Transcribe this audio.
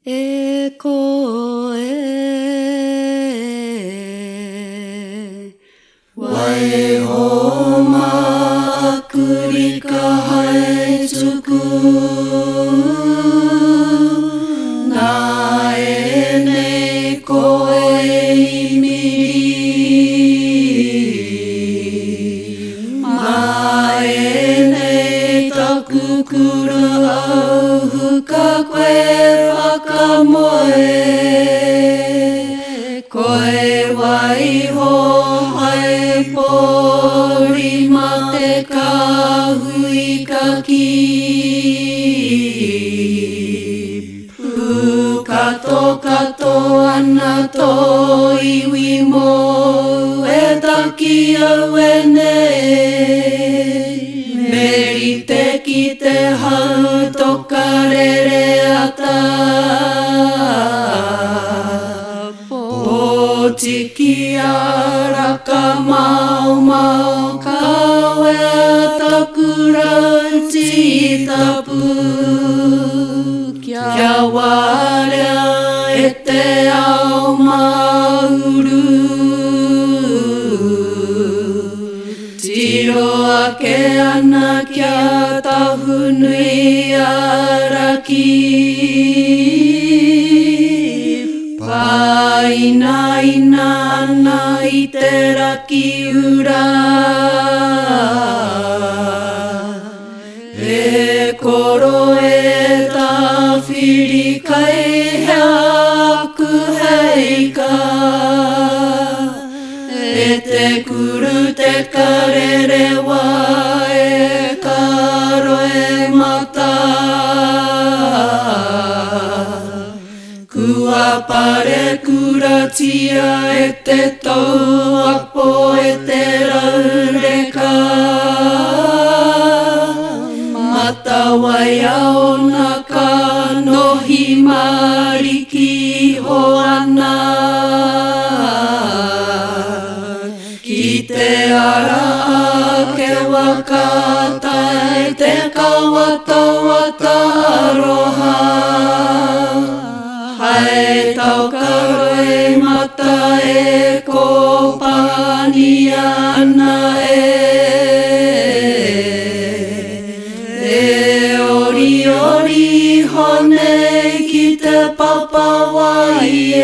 E ko e. Waiho mā aku rika hai tuku, Nā ēnei koe i miri. Mā ēnei taku kura auhuka koe whakamoe, Koe waiho hai pōuri mā te kāhui ka kī. Pūkatokato ana tō iwi mōu e taki aue nei. Me rite ki te hau toka rere ata. Pōtiki a raka maomao kawea taku rau tītapu. Kia warea e te ao māuru. Tiro ake ana kia Tahunui a Raki. Pāinaina ana i te Rakiura. E koro e Tāwhiri kai hea aku heika. E te kuru te karerewa e ka roe mata. Kua parekuratia e te tauapo e te raureka. Matawaia ona kanohi mariki iho ana. Ki te ara ake waka tae te kawatawata aroha. Hae taoka roimata e kōpania ana e. E oriori iho nei ki te papa wai e.